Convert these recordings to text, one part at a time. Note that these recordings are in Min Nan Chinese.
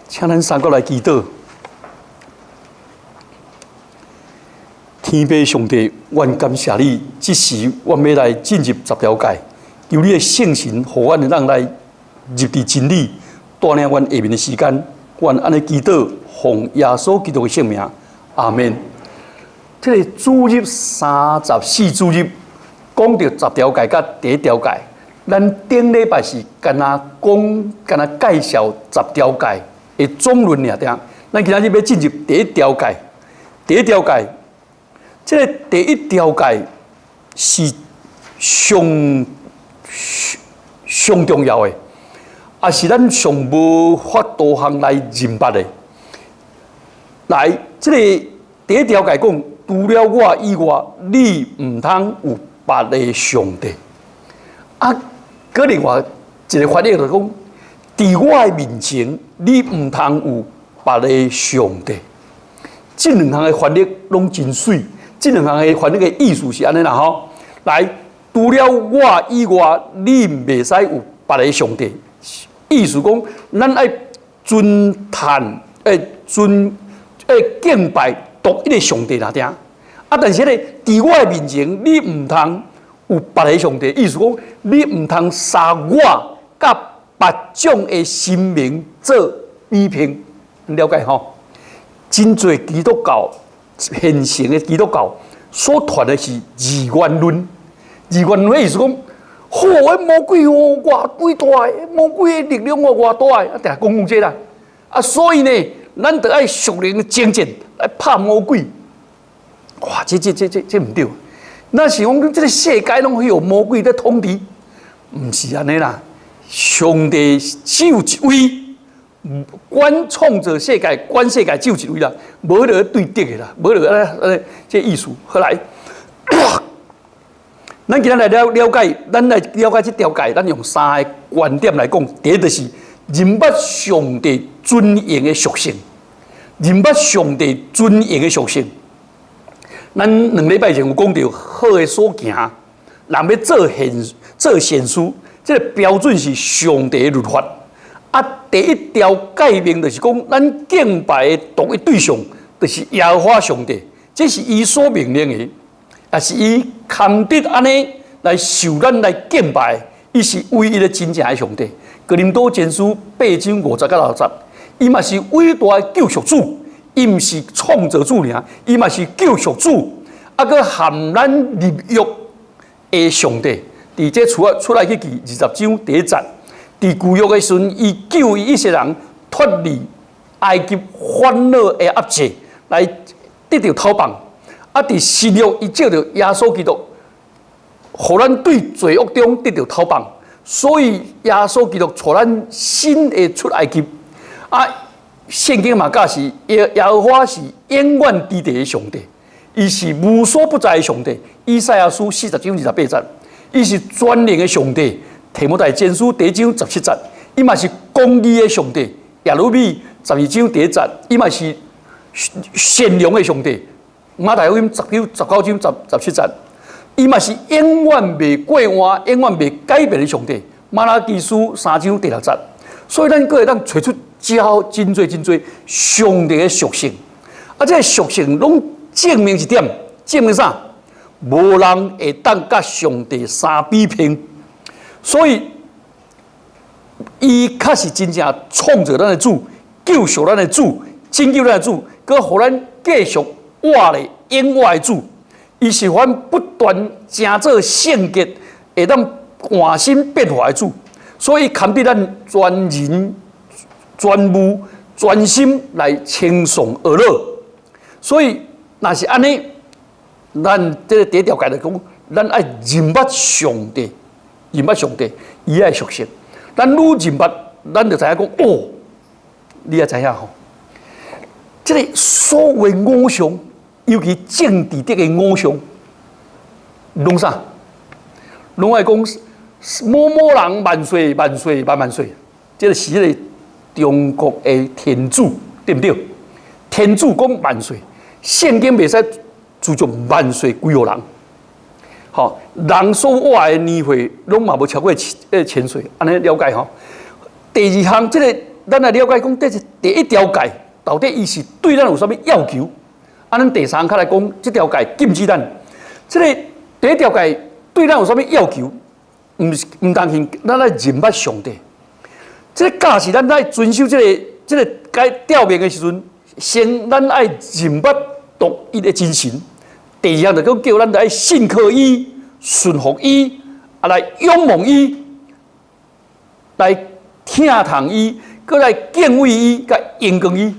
請咱三個來祈禱。天父上帝，阮感謝你，這時阮欲來進入十條誡，求你的聖神，予阮會當來入佇真理，帶領阮下面的時間，阮按呢祈禱，奉耶穌基督的聖名，阿們。這个主日34主日講著十條誡佮第一條誡，咱頂禮拜是干焦講，干焦介紹十條誡的總論爾爾。咱今仔日欲進入第一條誡，第一條誡，這个第一條誡是上上重要的，也是咱上無法度通來認捌的。來，這个第一條誡講，除了我以外，你毋通有別个上帝。啊，閣另外一個翻譯就講，佇我的面前，你毋通有別个上帝。這兩項的翻譯攏真媠，這兩項的翻譯的意思是按呢啦吼。來，除了我以外，你袂使有別个上帝。意思講，咱愛尊嘆，愛尊，愛敬拜獨一个上帝爾爾。啊，但是咧，佇我的面前，你毋通有別个上帝。意思講，你毋通殺我佮別種的神明做比拼，了解吼？真濟基督教現成的基督教所傳的是二元論。二元論的意思講，吼，彼魔鬼哦，偌偉大，魔鬼的力量哦，偌大，啊，定講講這啦。啊，所以呢，咱著愛屬靈征戰來拍魔鬼。哇，這這這這這毋對。若是講這个世界攏予魔鬼咧統治，毋是按呢啦。上帝只有一位，管創造世界、管世界只有一位啦，無彼個對敵的啦，無彼個按呢這意思。好來，咱今仔來了了解，咱來了解這條誡，咱用三个觀點來講。第一就是認捌上帝尊榮的屬性，認捌上帝尊榮的屬性。咱兩禮拜前有講著好的所行，人欲做善做善事，這个標準是上帝的律法。啊，第一條誡命就是講，咱敬拜的獨一對象就是耶和華上帝，這是伊所命令的，也是伊堪得按呢來受咱來敬拜，伊是唯一的真正的上帝。哥林多前書八章五節佮六節，伊嘛是偉大的救贖主。伊毋是創造主爾，伊嘛是救贖主，啊，閣含咱立約的上帝。佇這出出埃及記20章第一節，佇舊約的時陣，伊救以色列人脫離埃及法老的壓制，來得著釋放。啊，佇新約，伊藉著耶穌基督，予咱對罪惡中得著釋放。所以耶穌基督帶咱新的出埃及。啊。聖經嘛教示耶耶和華是永遠佇地的上帝，伊是無所不在的上帝。以賽亞書40章28節，伊是全能的上帝。提摩太前書第一章17節，伊嘛是公義的上帝。耶利米12章第一節，伊嘛是善良的上帝。馬太福音19章17節，伊嘛是永遠袂過換、永遠袂改變的上帝。瑪拉基書三章第六節，所以咱閣會當揣出遮真濟真濟上帝的屬性，啊，這个屬性攏證明一點，證明啥？無人會當佮上帝相比拼，所以伊確實真正創造咱的主，救贖咱的主，拯救咱的主，閣予咱繼續活咧永活的主。伊是予咱不斷成做聖潔，會當換新變化的主，所以堪得咱全人。全無全心來稱頌阿樂，所以若是按呢，咱這个第一條誡就講，咱愛認捌上帝，認捌上帝，伊的屬性。咱愈認捌，咱就知影講哦，你也知影吼，這个所謂偶像，尤其政治的偶像，攏啥？攏愛講某某人萬歲萬歲萬萬歲，這个是彼个。中國的天主對毋對？天主講萬歲，聖經袂使注重萬歲歸予人。吼，人所活的年歲攏嘛無超過千歲，按呢了解吼。第二項，這个咱來了解講，這是第一條誡，到底伊是對咱有啥物要求？啊，咱第三較來講，這條誡禁止咱。這个第一條誡對咱有啥物要求？毋是毋單是咱愛認捌上帝，這个教示咱愛遵守這个該誡命的時陣，先咱愛認捌獨一的真神。第二項就講叫咱愛信靠伊、順服伊，啊來仰望伊，來聽從伊，閣來敬畏伊，佮榮光伊。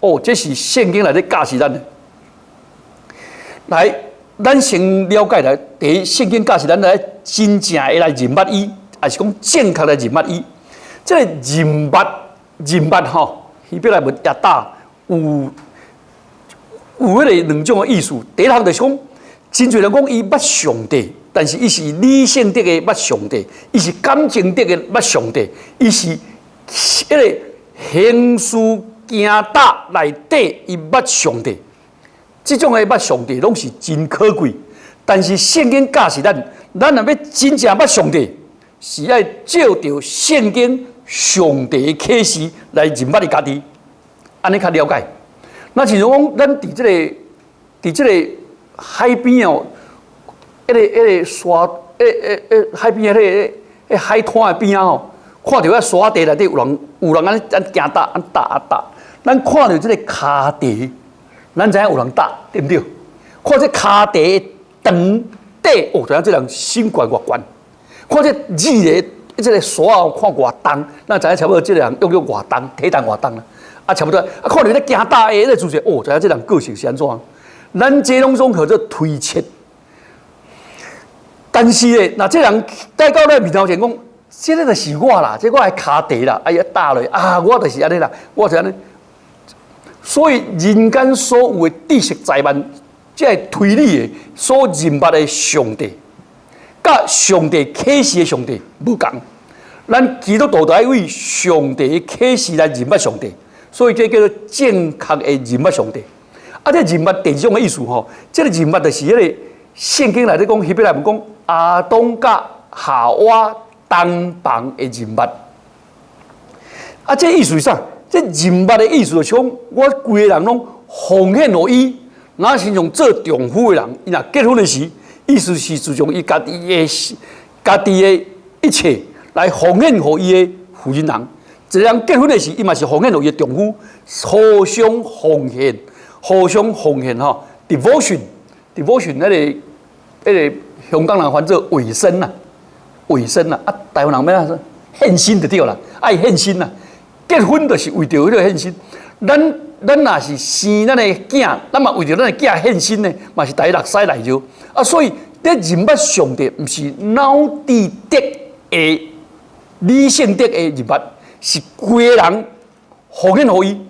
哦，這是聖經內底教示咱的。來，咱先了解來，第一，聖經教示咱來真正的來認捌伊，抑是講正確來認捌伊。這个認捌、認捌吼，希伯來文ידע有彼個兩種的意思。第一項就是講，真濟人講伊捌上帝，但是伊是理性的捌上帝，伊是感情的捌上帝，伊是彼个行事行踏內底伊捌上帝。這種的捌上帝攏是真可貴，但是聖經教示咱，咱若欲真正捌上帝，是愛照著聖經上帝的啟示來認捌伊家己，按呢較了解。若親像講，咱佇這个海邊哦，彼个沙，彼海邊的彼个海灘的邊仔吼，看著遐沙地內底有人按呢按行踏按踏啊踏，咱看著這个跤蹄，咱知影有人踏，對毋對？看這跤蹄長短，哦，知影這人身懸偌懸。看這字的這个沙哦，看偌重，咱知影差不多這个人用了偌重，體重偌重啦。啊，差不多。啊，看著咧行踏的彼个姿勢，哦，知影這人個性是按怎。咱這攏總叫做推測。但是咧，若這人帶到咱面頭前講，這个就是我啦，這我的跤蹄啦，哎呀踏落啊，我就是按呢啦，我就是按呢。所以人間所有的知識災難，這个推理的所認捌的上帝，佮上帝啟示的上帝無仝。咱基督徒都愛為上帝的啟示來認捌上帝，所以這叫做正確的認捌上帝。啊，這認捌第二種的意思吼，這个認捌就是彼个聖經內底講，希伯來文講亞當佮夏娃同房的認捌。啊，這意思是啥？這認捌的意思就是講，我規个人攏奉獻予伊，若親像做丈夫的人，伊若結婚的時，意思是自從伊家己的一切來奉獻予伊的婦人人。一個人結婚的時，伊嘛是奉獻予伊的丈夫，互相奉獻，互相奉獻吼。devotion，devotion 彼个香港人翻做委身啦，委身啦，啊，台灣人欲按怎獻身就對啦，愛獻身啦。結婚就是為著彼个獻身。咱若是生咱的囝，咱嘛為著咱的囝獻身呢，嘛是共伊目屎內尿。啊，所以咧認捌上帝，毋是腦智的的理性的的認捌，是規個人奉獻予伊，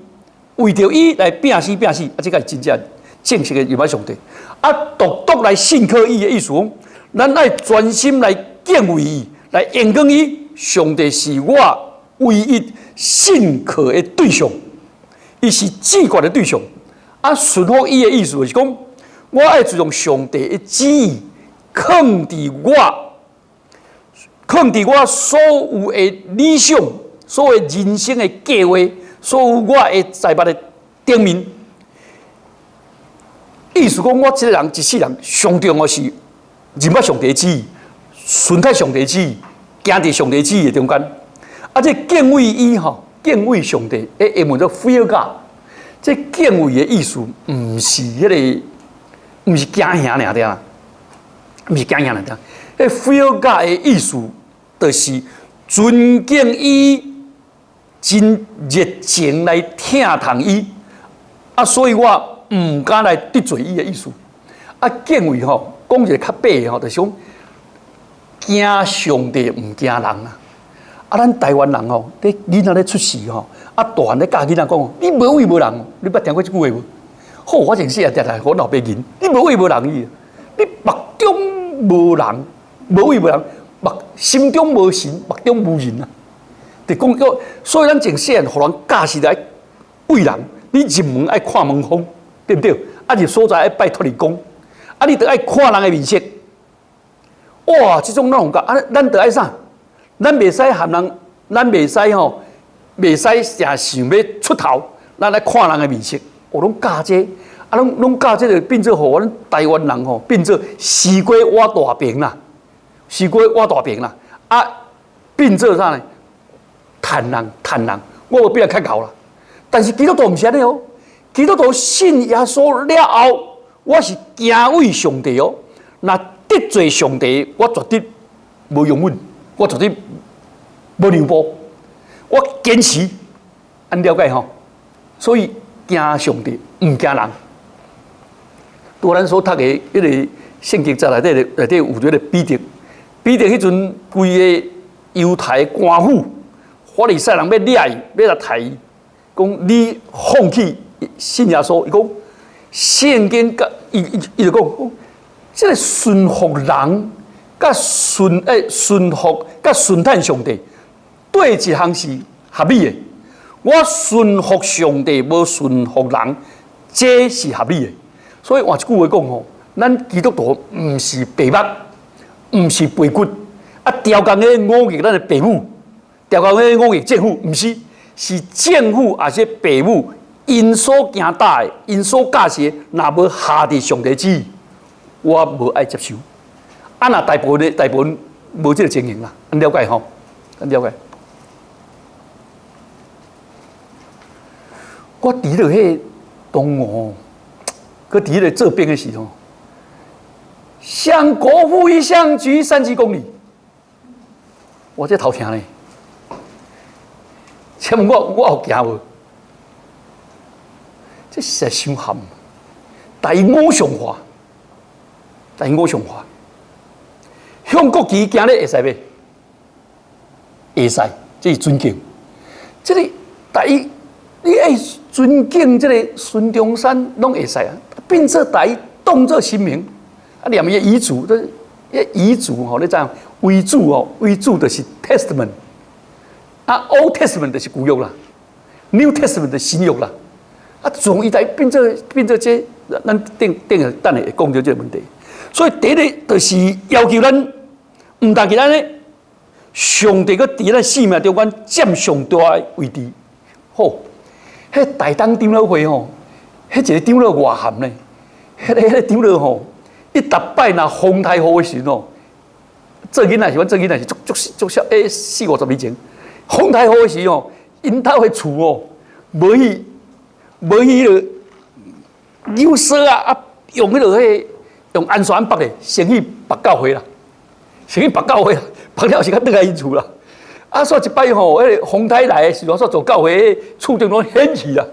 為著伊來拼死拼死，啊，這個是真正正式的認捌上帝。啊，獨獨來信靠伊的意思講，咱愛專心來敬畏伊，來榮光伊。上帝是我唯一信靠的對象，伊是至懸的對象。啊，順服伊的意思就是講，我愛尊重上帝的旨意，囥佇我所有的理想、所有人生的計劃、所有我的財物的頂面。意思講，我這個人一世人上重要是認捌上帝的旨意，順服上帝的旨意，行佇上帝旨意的中間。啊，這敬畏伊吼，敬畏上帝，欸，英文做 fear God。這敬畏的意思，毋是彼个，毋是驚嚇爾爾，毋是驚嚇爾爾。彼 fear God 的意思，就是尊敬伊，真熱情來聽從伊。啊，所以我毋敢來得罪伊的意思。啊，敬畏吼，講一个較白的吼，就是講驚上帝，毋驚人啊。啊，咱台灣人吼，佇囡仔咧出世吼，啊，大漢咧教囡仔講，你無畏無人，你捌聽過這句話無？好，我前世也定定予老爸吟，你無畏無人伊，你目中無人，無畏無人，目心中無神，目中無人啊。就講叫，所以咱從細漢予人教示來畏人，你入門愛看門風，對毋對？啊，入所在愛拜土地公，啊，你著愛看人的面色。哇，這種哪有教啊？咱著愛啥？咱袂使含人，咱袂使吼，袂使成想欲出頭，咱來看人的面色，我攏教這個，啊，攏攏教這個變做予阮台灣人吼，變做西瓜挖大餅啦，西瓜挖大餅啦，啊，變做啥呢？趁人趁人，我有變較𠢕啦。但是基督徒毋是按呢哦，基督徒信耶穌了後，我是敬畏上帝哦。若得罪上帝，我絕對無容忍，我絕對無讓步，我堅持，按了解吼。所以驚上帝，毋驚人。拄咱所讀的彼個聖經節內底內底有一個彼得，彼得彼陣規个猶太官府法利賽人欲掠伊，欲來刣伊，講你放棄信耶穌，伊講聖經佮伊伊伊就講，這個順服人，佮順欸順服佮順趁上帝，佗一項是合理的。我順服上帝，無順服人，這是合理的。所以換一句話講吼，咱基督徒毋是白目，毋是背骨，啊，刁工咧忤逆咱的爸母，刁工咧忤逆政府，毋是，是政府抑是爸母，𪜶所行大的，𪜶所教示的，若無合佇上帝旨意，我無愛接受。啊，若大部分的大部分無這个情形啦，按了解吼，按了解。我佇咧彼个東吳，閣佇彼个做兵的時候，向國父遺像舉三鞠躬禮，我這頭疼呢。請問我我有驚無？這實在傷譀，台偶像化，台偶像化，向國旗行禮會使袂？會使，這是尊敬。這个台。你愛尊敬這个孫中山，攏會使啊！變做台當做神明，啊，連伊的遺囑，這遺囑吼，你知影？遺囑哦，遺囑就是 testament，啊，Old Testament 就是舊約啦，New Testament 就是新約啦。啊，從伊來變做變做這，咱頂頂下等下會講著這个問題。所以第一个就是要求咱，毋但是按呢，上帝閣佇咱生命中間佔上大的位置。好。彼台東長老會吼，彼一个長老偌譀呢？彼个彼个長老吼，伊逐擺若風颱雨的時陣吼，做囡仔時，阮做囡仔時足足足少，欸四五十年前，風颱雨的時吼，𪜶兜的厝吼，無去無去彼个扭鎖啊，啊用彼个彼用安線縛的，先去縛教會啦，先去縛教會啦，縛了時才轉來𪜶厝啦。啊，煞一擺吼，彼个風颱來的時陣，煞做教會厝頂攏掀去啦。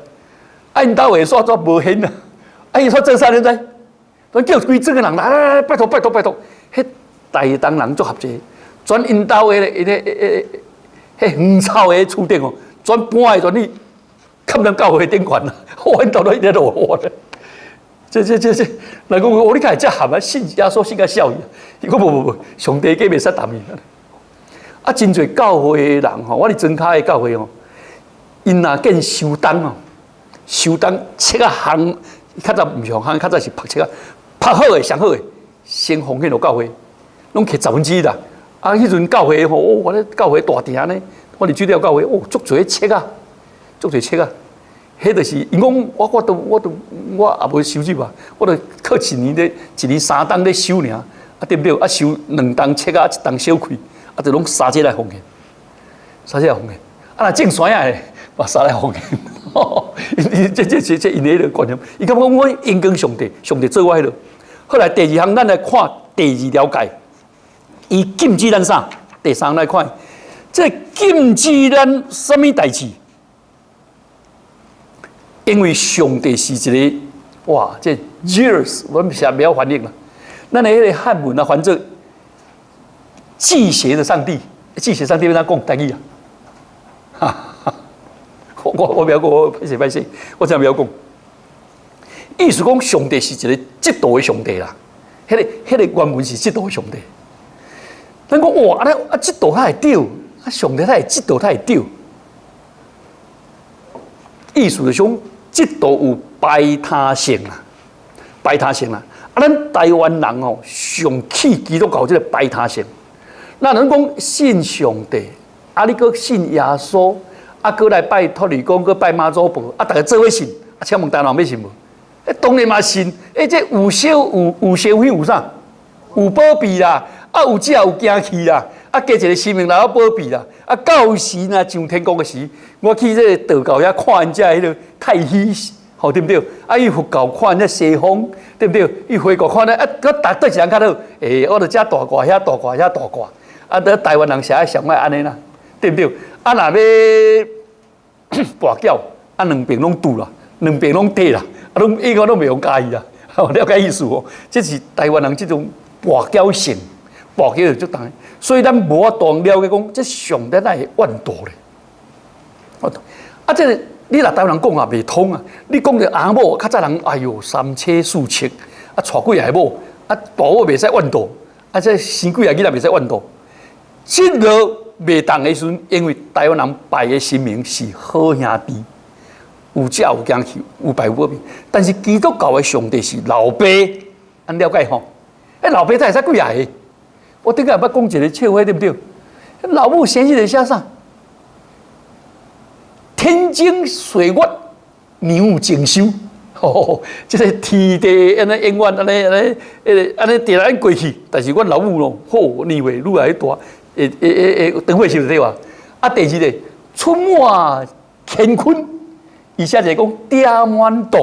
啊，𪜶兜的煞煞無掀啦。啊，伊煞做啥你知？攏叫規庄的人來來來，拜託拜託拜託。彼台東人足合濟，全𪜶兜的彼个彼彼芳草的厝頂哦，全搬來全去崁咱教會頂懸啦。我𪜶兜攏一直落雨咧。這這這這，人講哦，你敢會遮譀啊？信耶穌信甲痟去。伊講無無無，上帝計袂使動伊。啊，真濟教會的人吼，我佇莊跤的教會吼，𪜶若見收擔吼，收擔冊仔烘，較早毋是烘，較早是曝冊仔，曝好的上好的，先奉獻予教會，攏摕十分之一啦。啊，彼陣教會吼，哦，我咧教會大廳呢，我佇水鳥教會，哦，足濟冊仔，足濟冊仔，彼就是𪜶講，我我都我都我也無收入啊，我就靠一年咧，一年三冬咧收爾，啊對毋對？啊收兩擔冊仔，一擔小開。啊，就攏三這來奉獻，三這來奉獻。啊，若種山仔的，嘛三來奉獻。伊這這這這𪜶的彼个觀念，伊感覺講我榮光上帝，上帝做我彼落。後來第二項，咱來看第二條誡，伊禁止咱啥？第三來看，這禁止咱啥物代誌？因為上帝是一个哇，這 jealous，阮實袂曉翻譯啦。咱的彼个漢文啊，翻做忌邪的上帝，忌邪上帝欲按怎講台語啊？哈哈，我我我袂曉講，我歹勢歹勢，我真袂曉講。意思講，上帝是一個嫉妒的上帝啦。彼个彼个原文是嫉妒的上帝。咱講哇，按呢啊嫉妒才會對，啊上帝才會嫉妒才會對。意思就是講，嫉妒有排他性啦，排他性啦。啊，咱台灣人吼上氣基督教這个排他性。那咱講信上帝，啊，你閣信耶穌，啊，閣來拜土地公，閣拜媽祖婆，啊，逐家做伙信，啊，請問臺灣人欲信無？欸，當然嘛信，欸，這有燒有有燒香有啥？有保庇啦，啊，有食有驚去啦，啊，加一个神明來保庇啦，啊，到時若上天國的時，我去這個道教遐看𪜶遮彼个太虛，吼對毋對？啊，去佛教看𪜶西方，對毋對？去回教看咧，啊，閣逐佗一人較好？欸，我著遮大掛，遐大掛，遐大掛，啊，佇臺灣人是愛上愛按呢啦，對毋對？啊，若欲跋筊，啊，兩邊攏拄啦，兩邊攏綴啦，啊，攏應該攏袂用佮意啦，了解意思無？這是臺灣人這種跋筊性，跋筊就足重，所以咱無法度了解講，這上帝哪會怨妒咧？啊，這個你若臺灣人講也袂通啊！你講著翁某，較早人哎喲三妻四妾，啊，娶幾个某，啊，大某袂使怨妒，啊，這生幾个囡仔袂使怨妒。這个袂當的時陣，因為臺灣人拜的神明是好兄弟，有食有驚去，有拜有保庇。但是基督教的上帝是老爸，按了解吼？欸，老爸才會使幾个？我頂下捌講一個笑話，對毋對？老母生日會寫啥？天增歲月，娘增壽。吼，這个天地按呢永遠按呢按呢，彼個按呢定來過去。但是阮老母咯，好年歲愈來愈大，會會會會長歲數對無？啊，第二个春滿乾坤，伊寫一個講嗲滿堂，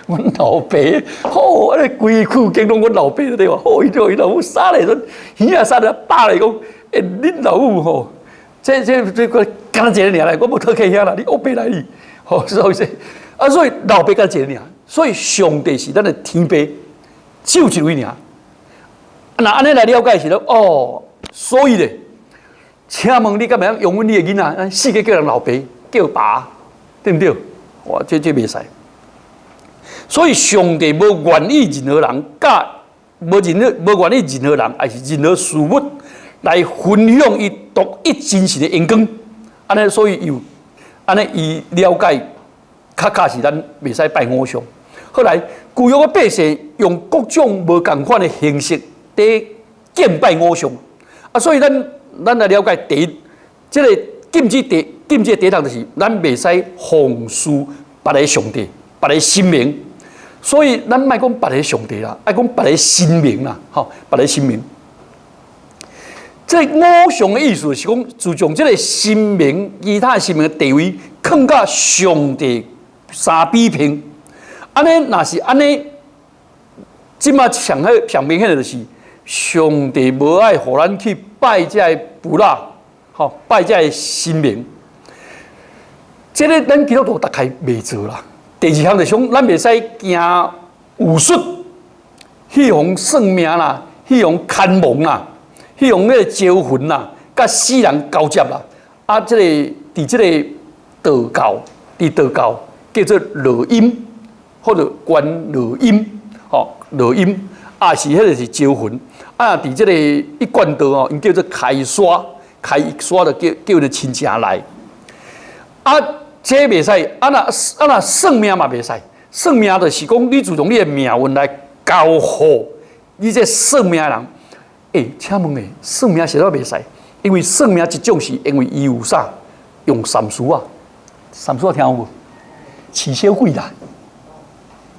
阮老爸，好，按呢規區間攏阮老爸對無？好，伊就伊老母殺來陣，耳仔殺來百來講，欸，恁老母吼，這這這個敢若一个爾來，我無討客遐啦，你烏白來你，吼，所以說，啊，所以老爸敢若一个爾，所以上帝是咱的天父，只有一位爾。若按呢來了解是咧，哦，所以咧，請問你敢會曉容忍你的囡仔，四界叫人老爸叫爸，對毋對？哇，這這袂使。所以上帝無願意任何人，佮無任何無願意任何人，抑是任何事物來分享伊獨一真實的榮光。按呢，所以有按呢，伊了解，較較是咱袂使拜偶像。後來舊約的百姓用各種無仝款的形式佇敬拜偶像。啊，所以咱咱來了解第一，這个禁止第禁止的第一項就是咱袂使奉事別个上帝、別个神明。所以咱莫講別个上帝啦，愛講別个神明啦，吼，別个神明。這偶像的意思是講，自從這个神明、其他神明的地位，囥佮上帝相比拼。按呢，若是按呢，這馬上好上明顯的就是，上帝無愛予咱去拜這个佛啦，吼，拜這个神明。這个咱基督徒大概袂做啦。第二項就是講，咱袂使行巫術，去予算命啦，去予牽亡啦，去予彼个招魂啦，佮死人交接啦。啊，這个佇這个道教，佇道教叫做落陰，或者觀落陰，吼，落陰，啊是彼个是招魂。啊，佇這个一貫道哦，𪜶叫做開煞，開煞就叫叫𪜶親情來。啊，這袂使，啊若啊若算命嘛袂使，算命就是講你自從你的命運來交予你這算命人。欸，請問欸，算命是怎袂使？因為算命一種是因為伊有啥用三書啊，三書聽有無？飼小鬼啦，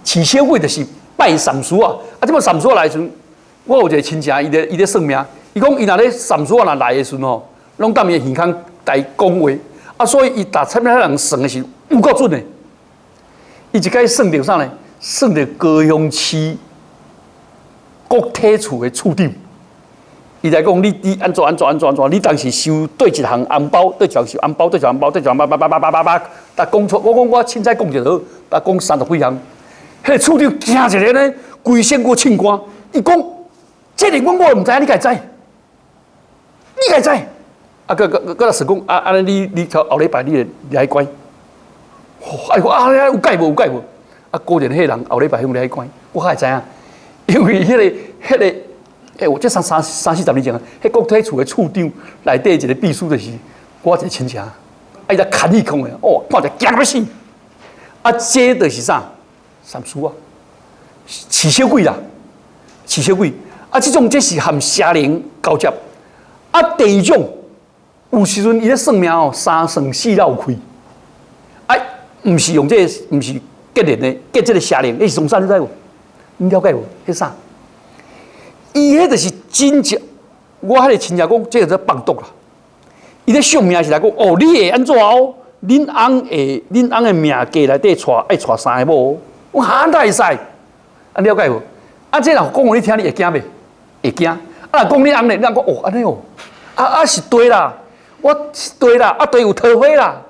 飼小鬼就是拜三書啊。啊，這擺三書來時陣，我有一個親戚，伊咧伊咧算命，伊講伊若咧三書啊若來的時陣吼，攏踮伊耳空來講話。啊，所以伊逐啥物人算的是有夠準的。伊一擺算著啥呢？算著高雄市國體處的處長。伊來講，你你按怎按怎按怎按怎，你當時收佗一項紅包，佗一項收紅包，佗一項紅包，佗一項包，叭叭叭叭叭叭，逐講出，我講我凊彩講就好，逐講三十幾項。彼个處長驚一个呢，規身軀凊汗。伊講，這个阮我毋知影，你敢會知？你敢會知？啊，閣閣閣來算講，啊按呢你你後禮拜你會掠去關。哎呦啊，有解無有解無？啊，果然彼个人後禮拜向掠去關，我較會知影，因為彼个彼个。欸，我這三三三四十年前啊，彼國體處的處長內底一個秘書就是我一個親戚，啊，伊來牽伊講的，哦，看著驚欲死。啊，這就是啥？三書啊，飼小鬼啦，飼小鬼。啊，這種這是和邪靈交接。啊，第二種，有時陣伊咧算命哦，三算四漏氣，啊，毋是用這個，毋是結連的，結這個邪靈，彼是創啥你知無？你了解無？彼啥？伊彼就是真正，我彼個親戚講，這個做放毒啦。伊咧算命是來講，哦，你會按怎哦？恁翁會，恁翁的命格內底娶愛娶三个某，我哈哪會使？啊，了解無？啊，這若講予你聽，你會驚袂？會驚。啊，若講你翁咧，你翁講哦，按呢哦，啊啊是對啦，我是對啦，啊對有桃花啦，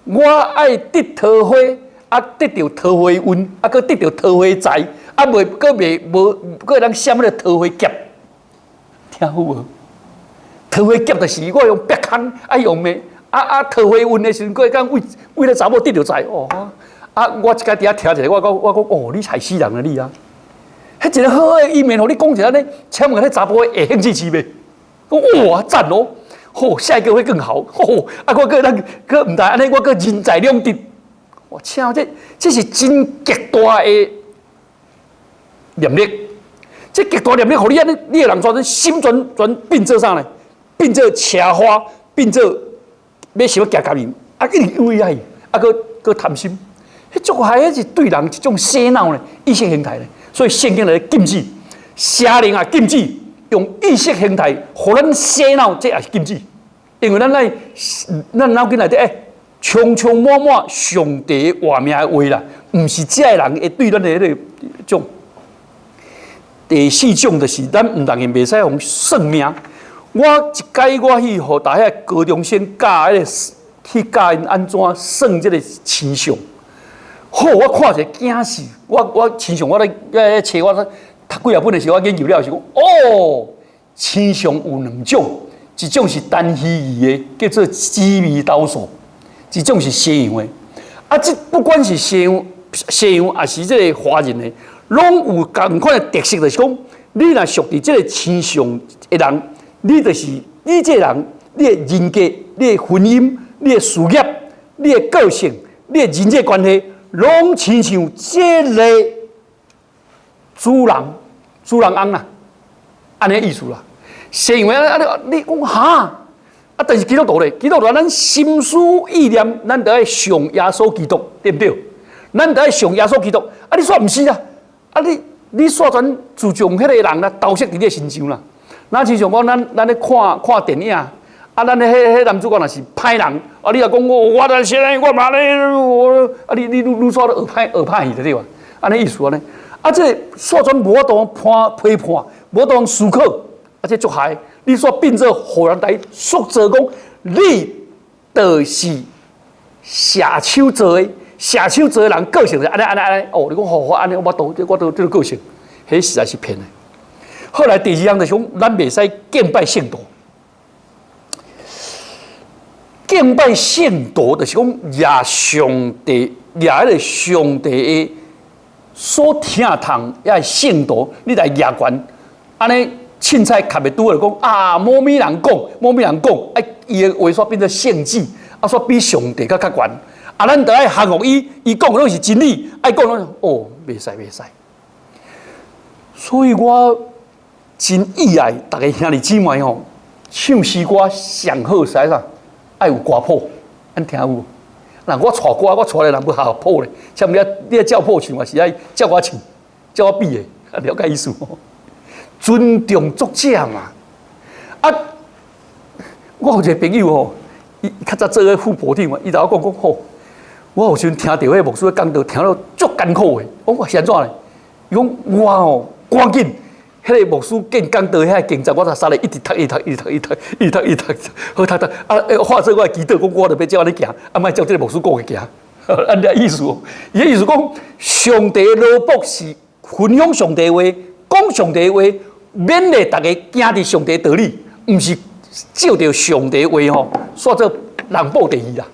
我愛得桃花，啊得著桃花運，啊閣得著桃花財，啊袂閣袂無，閣會當閃彼個桃花劫，聽好無？桃花劫就是我用煏空，啊用咩？啊啊桃花運的時陣，閣會當為為了查某得著財哦。啊！我一擺佇遐聽一下，我講我講哦，你害死人啦你啊！彼一个好的意面，予你講一下呢，請問彼查埔會興趣是袂？講哇讚哦，好，下一個會更好。吼，啊我閣咱閣毋但按呢，我閣人財兩得。我請這這是真極大的念力，這極大念力，予你按呢，你的人全心全全變做啥呢？變做奢華，變做欲想欲行家己，啊一直為愛，啊閣閣貪心。彼足害，彼是對人一種洗腦呢，意識形態呢。所以聖經來禁止邪靈啊，禁止用意識形態予咱洗腦，這也是禁止。因為咱愛咱腦筋內底欸，充充滿滿上帝活命的話啦，毋是這个人會對咱的彼个種。第四種就是咱毋但袂使予算命。我一擺我去予大遐高中生教彼个去教𪜶按怎算這个星象。好，我看一下驚死！我我星象我咧咧揣我讀幾若本的時候，我研究了是講，哦，星象有兩種，一種是單虛儀的，叫做紫微斗數；一種是西洋的。啊，這不管是西洋、西洋，抑是這個華人的，攏有仝款的特色，就是講，你若屬佇這個星象的人，你就是你這個人，你的人格、你的婚姻、你的事業、你的個性、你的人際關係，攏親像這个主人、主人翁啦，按呢意思啦。是因為啊啊你你講哈啊，但是基督徒咧，基督徒咱心思意念，咱著愛像耶穌基督，對毋對？咱著愛像耶穌基督。啊，你煞毋是啊？啊，你你煞轉注重彼个人啦，投射佇你的身上啦。若親像講咱咱咧看看電影，啊，咱彼彼男主角若是歹人，啊，你若講我我若是我嘛咧，我啊，你你愈愈煞咧學歹學歹去對無？按呢意思按呢。啊，這個煞轉無法度判批判，無法度思考，啊，這足害。你煞變做予人來塑造講，你就是射手座的，射手座的人個性是按呢按呢按呢。哦，你講好好按呢，我都我都這个個性，彼實在是騙的。後來第二項就是講，咱袂使敬拜聖徒。敬拜聖徒就是講，掠上帝，掠彼个上帝的所疼痛，遐聖徒，你來掠懸，按呢凊彩磕的拄好講啊，某物人講，某物人講，啊，伊的話煞變做聖旨，啊，煞比上帝閣較懸，啊，咱著愛降服伊，伊講的攏是真理，愛講攏哦，袂使袂使。所以我真意愛逐个兄弟姊妹吼，唱詩歌上好是愛啥？愛有歌譜，按聽有無？若我帶歌，我帶來人欲學譜咧，像你你愛照譜唱，抑是愛照我唱，照我比的，了解意思無？尊重作者嘛。啊，我有一個朋友吼，伊較早做个副部長嘛，伊就我講講吼，我有時陣聽著彼个牧師咧講道，聽了足艱苦的。我講是按怎咧？伊講我吼趕緊。彼个牧師見講道遐經節，我就煞咧一直讀，一直讀，一直讀，一直讀，一直讀，一直讀，好讀讀。啊，化做我的祈禱，講我著欲照按呢行，啊，莫照這个牧師講的行。按呢意思，伊的意思講，上帝的奴僕是分享上帝話，講上帝話，勉勵逐家行佇上帝道理，毋是照著上帝話吼，煞做人報地去啦，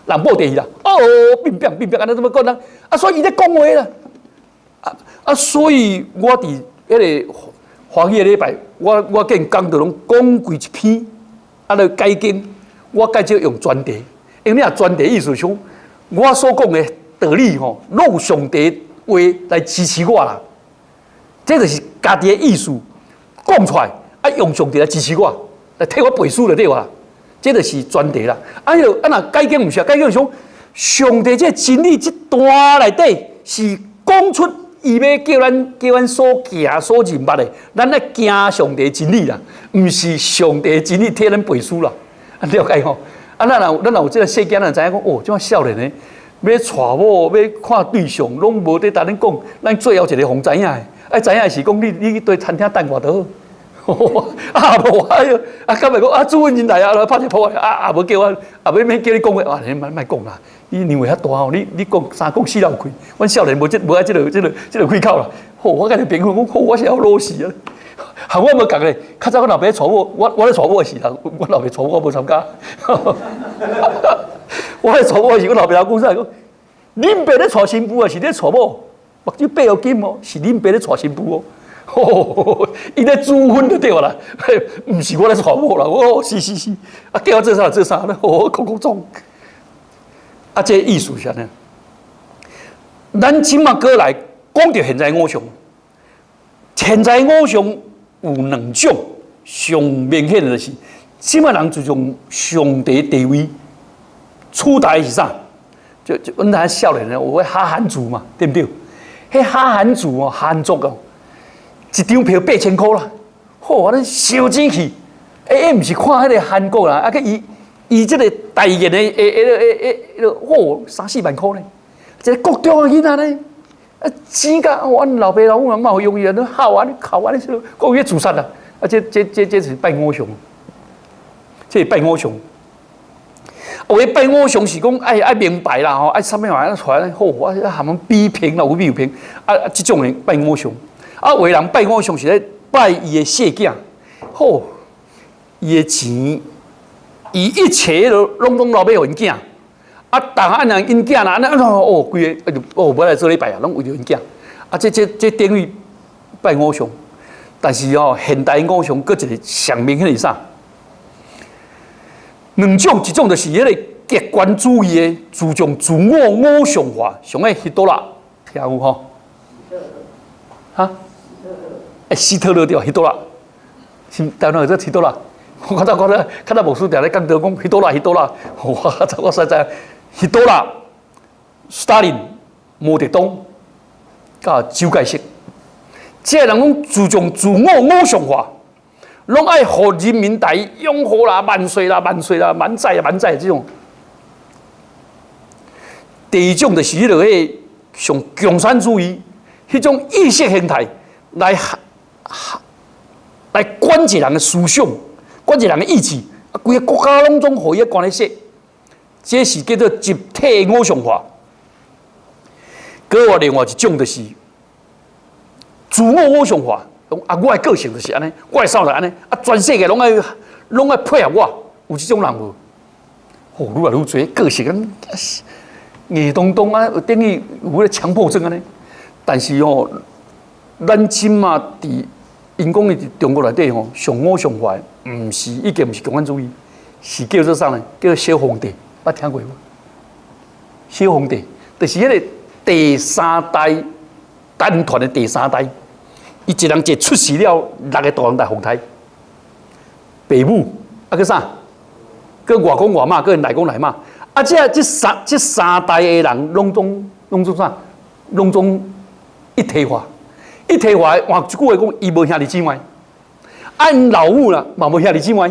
人報地去啦。哦，變變變變，按呢怎麼講呢？啊，所以伊咧講話啦。啊啊，所以我佇彼个歡喜的禮拜，我我見講道攏講規一篇，啊，來解經，我較少用專題，因為你若專題意思是講，我所講的道理吼，攏有上帝話來支持我啦。這就是家己的意思講出來，啊，用上帝來支持我。來替我背書就對啊。這就是前提啦。啊，彼啊若解經毋是啊，解經是講上帝這真理這段內底是講出伊欲叫咱所行所認捌的，咱愛行上帝真理啦，毋是上帝真理替咱背書啦。啊，了解吼？啊，咱若有這个細囝，咱就知影講哦，這馬少年的欲娶某，欲看對象，攏無佇共恁講，咱最後一个予知影的，愛知影的是講你去佗餐廳等我就好。啊無哎喲，啊敢會講啊主任來啊，拍一噗啊，啊無叫我，啊欲免叫你講話，啊你莫莫講啦，你年歲較大吼，你講三講四漏氣，阮少年無這無愛這個開口啦。好，我共你朋友講，好，我是要老實啊。含我無仝咧，較早阮老爸娶某，我咧娶某的時陣，阮老爸娶某我無參加。我咧娶某的時，阮老爸講啥？講恁爸咧娶新婦啊，是咧娶某？目睭閉予緊哦，是恁爸咧娶新婦哦。伊咧主婚就對啦，毋是我咧娶某啦。哦，是是是，啊叫我做啥做啥咧？哦，講講創。啊，這個意思是按呢？咱這馬過來講著現在偶像，現在偶像有兩種上明顯的就是，這馬人注重上帝地位取代是啥？就阮咱少年的有彼哈韓族嘛，對毋對？彼哈韓族哦，韓族哦。一張票8000箍啦，好，我咧燒錢去，欸，毋是看彼个韓國人，啊，閣伊伊這个代言的，欸欸欸欸，哦，三四萬箍呢，一个國中的囡仔呢，啊，錢甲阮老爸老母嘛有用伊啊，咧哭啊，咧哭啊，咧說，講伊自殺啦，啊，這是拜偶像，這是拜偶像。有的拜偶像是講愛明白啦吼，愛啥物話出來好，啊，含阮比拼啦，有比有拼，啊，這種的拜偶像。啊，有的人拜偶像是咧拜伊的細囝，好，伊的錢，伊一切都攏總留欲予𪜶囝。啊，逐項按𪜶囝啦，按呢哦，規个就哦，欲來做禮拜啊，攏為著𪜶囝。啊，這等於拜偶像。但是哦，現代偶像閣一个上明顯的是啥？兩種，一種就是彼个極權主義的注重自我偶像化，像彼希特勒，聽有吼？哈？欸，希特勒對，希特勒，是台灣叫做希特勒。我較早我咧，較早牧師定咧講著講希特勒，希特勒。我較早我實在希特勒、斯大林、毛澤東、佮蔣介石，這个人攏注重自我偶像化，攏愛予人民來擁護啦、萬歲啦、萬歲啦、滿載啊、滿載這種。第二種就是彼个像共產主義彼種意識形態來來管制人的思想，管制人的意志，啊，規个國家攏總予伊管咧說，這是叫做集體偶像化。閣有另外一種就是自我偶像化，講啊，我的個性就是按呢，我的啥就按呢，啊，全世界攏愛配合我，有這種人無？哦，愈來愈濟個性按硬當當啊，等於有彼个強迫症按呢。但是哦，咱這馬佇𪜶講伊佇中國內底吼，上偶像化的，毋是已經毋是共產主義，是叫做啥呢？叫做小皇帝，捌聽過無？小皇帝就是彼個第三代單傳的第三代，伊一人一出世了，六个大人來予刣，爸母啊閣啥？閣外公外媽，閣內公內媽，啊，這三代的人攏總啥？攏總一體化。一體化，換一句話講，伊無兄弟姊妹，啊𪜶老母啦嘛無兄弟姊妹，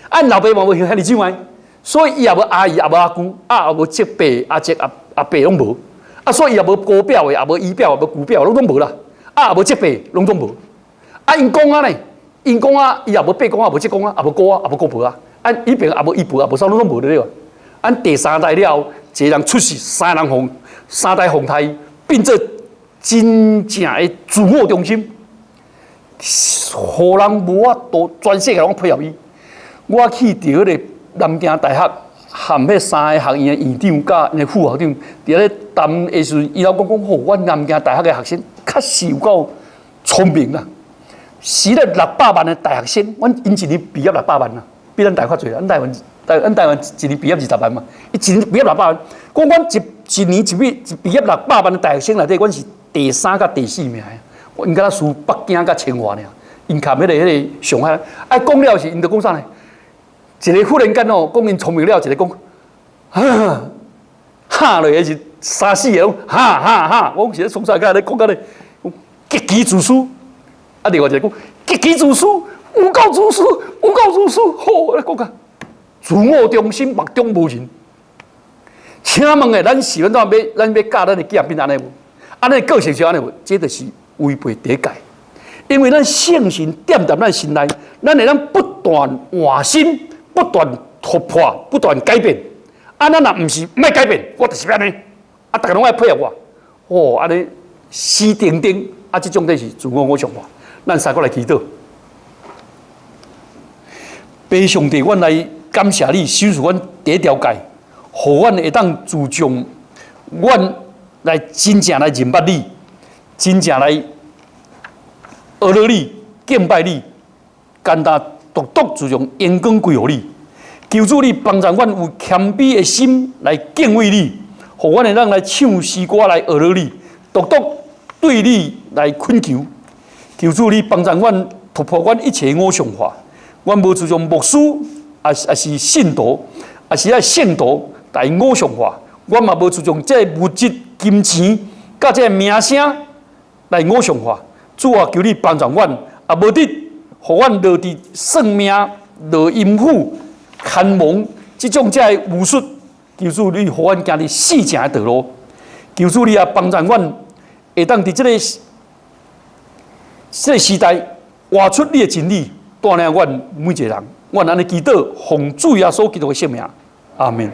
啊𪜶老爸嘛無兄弟姊妹，所以伊也無阿姨，也無阿姑，啊也無叔伯、阿叔、阿伯攏無，啊所以伊也無姑表的，也無姨表，也無姑表，攏總無啦，啊也無叔伯，攏總無。啊𪜶公仔呢？𪜶公仔伊也無伯公仔，無叔公仔，也無姑仔，也無姑婆啊。啊彼爿也無姨婆，也無啥，攏總無對了。按第三代了後，一個人出世，三人予三代予刣，變做真正的自我中心，予人無法度，全世界攏配合伊。我去著彼个南京大學，和彼三个學院的院長佮𪜶的副校長，佇咧談的時陣，伊攏講講吼，阮南京大學的學生確實有夠聰明啦。時咧六百萬的大學生，阮𪜶一年畢業六百萬啦，比咱台灣較濟啦。咱台灣一年畢業20萬嘛，伊一年畢業六百萬。講阮一年一畢業六百萬的大學生內底，阮是第三佮第四名的。阮敢若輸北京佮清華爾， 𪜶含彼个上海，啊講了是𪜶就講啥呢？一个忽然間哦，講𪜶聰明了，一个講，哈，哈落去是三四个攏哈哈哈，我講是咧創啥？敢咧講甲咧，極其自私。啊，另外一個講極其自私，有夠自私，有夠自私，好，咧講甲自我中心，目中無人。請問的，咱是按怎欲，咱欲教咱的囝變按呢無？按呢個性是按呢無？這就是違背第一誡。因為咱聖神踮佇咱心內，咱會當不斷換新、不斷突破、不斷改變。啊，咱若毋是莫改變，我就是按呢。啊，逐家攏愛配合我。哦，按呢死定定，啊，這種就是自我偶像化。咱三個來祈禱。父上帝，阮來感謝你，賞賜阮第一條誡，予阮會當注重，阮來真正來認捌你，真正來學了你，敬拜你，簡單獨獨注重榮光歸予你。求主你幫助阮有謙卑的心來敬畏你，予阮會當來唱詩歌來學了你，獨獨對你來懇求。求主你幫助阮突破阮一切偶像化。阮無注重牧師，抑是信徒，抑是愛聖徒來偶像化。阮嘛無注重這個物質、金錢，佮這個名聲來偶像化。主啊，求你幫助阮，也無得予阮落佇算命、落陰府、牽亡這種這个巫術。求主你予阮行佇四正的道路。求主你也幫助阮，會當佇這個時代活出你的真理，帶領阮每一個人。阮按呢祈禱，奉主耶穌基督的聖名，阿門。